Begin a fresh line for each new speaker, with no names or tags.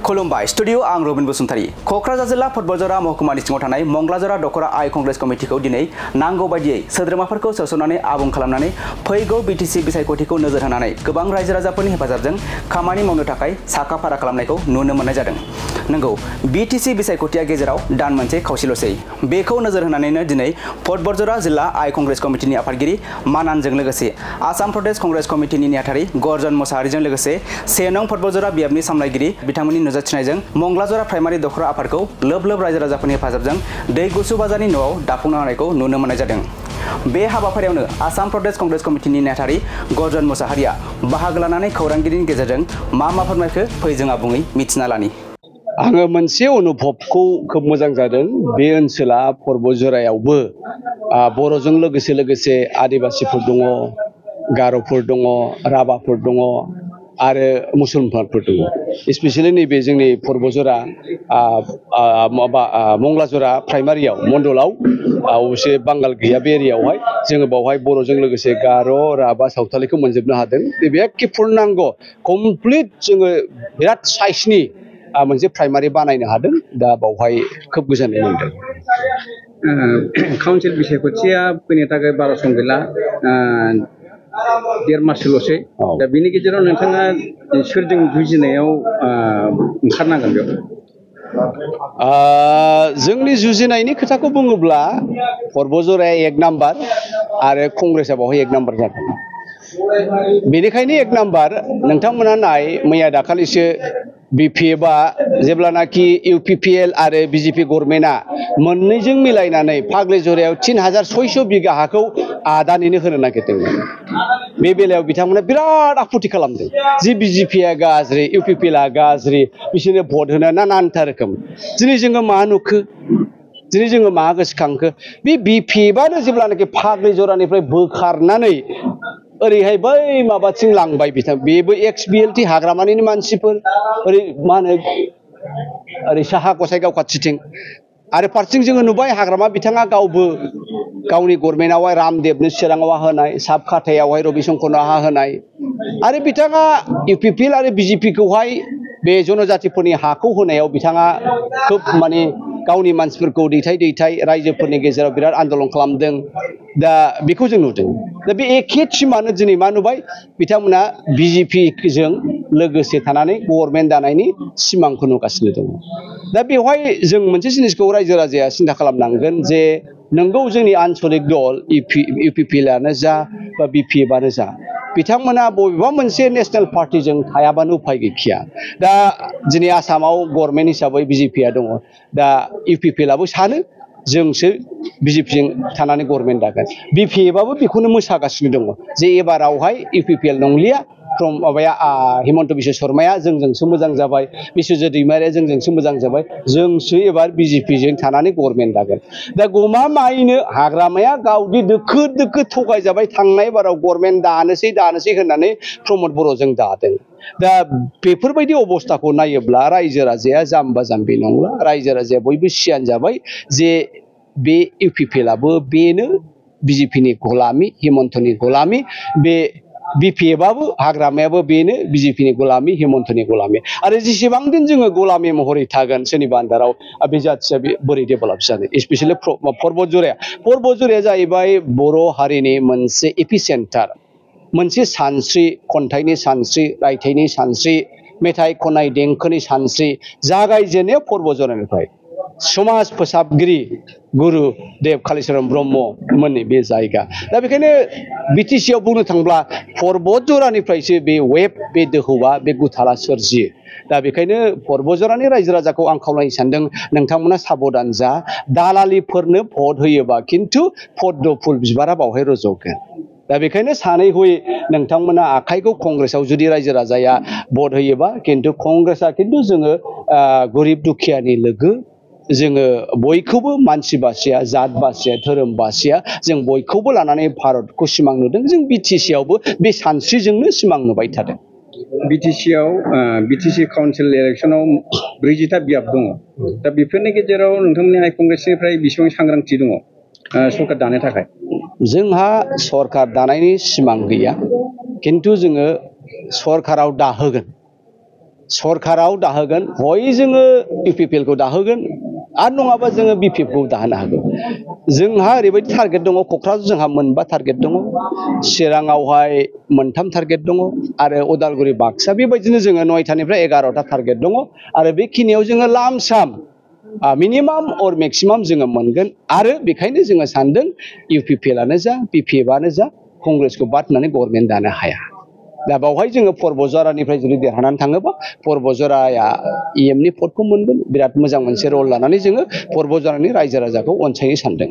खुलुमबाय स्टुडियो आं रबिन बसुमतारी कक्राझार जिल्ला फुटबलजरा महकुमानि सिङाव थानाय मंगलाजरा दखरा आइ कंग्रेस कमिटिखौ दिनै नांगौ बायदियै सोद्रोमाफोरखौ सोसननानै आबुं खालामनानै फैगौ बिटिसि बिसायख'थिखौ नोजोर होनानै गोबां रायजो राजाफोरनि हेफाजाबजों खामानि मावनो थाखाय साखा-फारा खालामनायखौ नुनो मोननाय जादों। नंगौ बिटिसि बिसायख'थिया गेजेराव दान मोनसे खावसेल'सै बेखौ नोजोर होनानैनो दिनै फुटबलजरा जिल्ला आइ कंग्रेस कमिटिनि आफादगिरि मानानजों लोगोसे आसाम प्रदेश कंग्रेस कमिटिनि नेहाथारि गर्जन मोसाहारिजों लोगोसे 1 नं फुटबलजरा बियाबनि सामलायगिरि बिथांमोननि नुजाथिनायजों मंगलाजरा प्राइमारि दखरा आफादखौ लोब लोब रायजो राजाफोरनि हेफाजाबजों दै गुसु बाजारनि न'आव दाफुंना होनायखौ नुनो मोननाय जादों। बे हाबाफारियावनो आसाम प्रदेश कंग्रेस कमिटिनि नेहाथारि गर्जन मोसाहारिया बाहागो लानानै खौरांगिरिनि गेजेरजों मा फोरमायखो फै जों आबुङै मिथिना लानि।
आङो मोनसे अनुभबखौ खोब मोजां जादों। बे ओनसोला फुटबलजरायावबो बर'जों लोगोसे आदिबासिफोर दङ, गार'फोर दङ, राभाफोर दङ आरो मुसलमानफोर दङ। स्पेसियेलि नैबे जोंनि फुटबलजरा मंगलाजरा प्राइमारियाव मण्डलाव अबसे बांगाल गैया बे एरियायावहाय जोङो बावहाय बर'जों लोगोसे गार', राभा, सावथालिखौ मोनजोबनो हादों। बे एखे पुर्नांग कमप्लिट जोङो बिराद साइजनि मोनसे प्राइमारि बानायनो हादों। दा बावहाय खोब गोजोननाय मोनदों।
काउन्सिल बिसायख'थिया फैनो थाखाय बारा सम गैला, 1.5 मासल'सै। दा बिनि गेजेराव नोंथाङा सोरजों जुजिनायाव ओंखारनांगोन बेयाव?
जोंनि जुजिनायनि खोथाखौ बुङोब्ला फुटबलजराया 1 नाम्बार आरो कंग्रेसआ बावहाय 1 नाम्बार जागोन। बेनिखायनो 1 नाम्बार नोंथांमोना नाय मैया दाखालिसो बिपिएफआ जेब्लानाखि इउपिपिएल आरो बिजेपि गभर्नमेन्टआ मोननैजों मिलायनानै फाग्लिजरायाव 3600 बिगा हाखौ आदानिनो होनो नागिरदोंमोन। बे बेलायाव बिथांमोना बिराद आपत्ति खालामदों जि बिजेपिआ गाज्रि, इउपिपिएलआ गाज्रि, बिसोरनो भट होनो नानानथा रोखोम। दिनै जोङो मा नुखो, दिनै जोङो मा गोसोखांखो, बे बिपिएफआनो जेब्लानाखि फाग्लिजरानिफ्राय बोखारनानै ओरैहाय बै माबाथिं लांबाय बिथां, बेबो एक्स बिएलटि हाग्रामानिनो मानसिफोर, ओरै मा होनो ओरै साहा गसाइगाव खाथिथिं आरो फारसेथिं जोङो नुबाय हाग्रामा बिथाङा गावबो गावनि गभर्नमेन्टआवहाय रामदेबनो चिराङाव हा होनाय, साबखाथायावहाय रबिशंकरनो हा होनाय आरो बिथाङा इउपिपिएल आरो बिजेपिखौहाय बे जनजातिफोरनि हाखौ होनायाव बिथाङा खोब माने गावनि मानसिफोरखौ दैथाय रायजोफोरनि गेजेराव बिराद आन्दलन खालामदों। दा बेखौ जों नुदों। दा बे एखे टिमानो दिनै मा नुबाय, बिथांमोना बिजेपिजों लोगोसे थानानै गभर्नमेन्ट दानायनि सिमांखौ नुगासिनो दङ। दा बेवहाय जों मोनसे जिनिसखौ रायजो राजाया सिन्था खालामनांगोन जे नोंगौ जोंनि आन्सलिक दल इउपिपिएलआनो जा बा बिपिएफआनो जा, बिथांमोना बबेबा मोनसे नेसनेल पार्टिजों थायाबानो उफाय गैखाया। दा दिनै आसामाव गभर्नमेन्ट हिसाबै बिजेपिआ दङ। दा इउपिपिएलआबो सानो जोंसो बिजेपिजों थानानै गभर्नमेन्ट दागोन। बिपिएफआबो बेखौनो मोसागासिनो दङ जे एबारावहाय इउपिपिएल नंलिया, हिमन्त बिश्व शर्माया जोंजोंसो मोजां जाबाय, बिश्वजित दैमारिया जोंजोंसो मोजां जाबाय, जोंसो एबार बिजेपिजों थानानै गभर्नमेन्ट दागोन। दा गमामायैनो हाग्रामाया गावदि दोखो दोखो थगायजाबाय, थांनाय बाराव गभर्नमेन्ट दानोसै होननानै प्रमद बर'जों दादों। दा बेफोरबायदि अबस्थाखौ नायोब्ला रायजो राजाया जाम्बा जाम्बि नंला, रायजो राजाया बयबो सियान जाबाय जे बे इउपिपिएलआबो बेनो बिजेपिनि गुलामी, हिमन्तनि गुलामी, बे बिपिएफआबो हाग्रामायाबो बेनो बिजेपिनि गुलामी, हिमन्तनि गुलामी। आरो जेसेबां दिन जोङो गुलामी महरै थागोन सोरनिबा आन्दाराव, बे जाथिया बे बोरै डेभेलप जानो? स्पेसियेलि फुटबलजराया जाहैबाय बर' हारिनि मोनसे एपिसेन्टार, मोनसे सानस्रि, खन्थाइनि सानस्रि, रायथाइनि सानस्रि, मेथाइ खन्नाय देंखोनि सानस्रि जागायजेननाया फुटबलजरानिफ्राय। समाज फोसाबगिरि गुरुदेव कालिचरन ब्रह्म मोननि बे जायगा। दा बेखायनो बिटिसिआव बुंनो थांब्ला फुटबलजरानिफ्रायसो बे वेब, बे दोहौआ, बे गुथाला सोरजियो। दा बेखायनो फुटबलजरानि रायजो राजाखौ आं खावलायनो सानदों, नोंथांमोना साबधान जा, दालालिफोरनो भट होयोबा खिन्थु पद्म फुल बिबारा बावहाय रज'गोन। दा बेखायनो सानै हयै नोंथांमोना आखाइखौ कंग्रेसआव जुदि रायजो राजाया भट होयोबा खिन्थु कंग्रेसआ खिन्थु जोङो गरिब दुखियानि लोगो, जोङो बयखौबो मानसि बासिया, जात बासिया, धोरोम बासिया, जों बयखौबो लानानै भारतखौ सिमां नुदों। जों बिटिसिआवबो बे सानस्रिजोंनो सिमां नुबाय थादों।
बिटिसि काउन्सिल इलेक्सनाव 40टा बियाब दङ। दा बेफोरनि गेजेराव नोंथांमोननि आइ कंग्रेसनिफ्राय बेसेबां सांग्रांथि दङ सरकार दानो थाखाय?
जोंहा सरकार दानायनि सिमां गैया, खिन्थु जोङो सरकाराव दाहोगोन। सरकाराव दाहोगोन हय जोङो UPPL खौ दाहोगोन आरो नङाबा जोङो BPF खौ दाहोनो हागौ जोंहा ओरैबायदि टारगेट दङ क'क्राझाराव जोंहा मोनबा टारगेट दङ चिराङावहाय मोनथाम टारगेट दङ आरो उदालगुरि बाक्सा बेबायदिनो जोङो 9टानिफ्राय 11टा टारगेट दङ आरो बेखिनियाव जोङो लामसाम मिनिमाम अर मेक्सिमाम जोङो मोनगोन आरो बेखायनो जोङो सानदों UPPL आनो जा BPF आनो जा कंग्रेसखौ बाद होननानै गभर्नमेन्ट दानो हाया दा बावहाय जोङो परबजरानिफ्राय जुदि देरहानानै थाङोबा परबजराया EM नि पदखौ मोनगोन बिराद मोजां मोनसे रल लानानै जोङो परबजरानि रायजो राजाखौ अनसायनो सानदों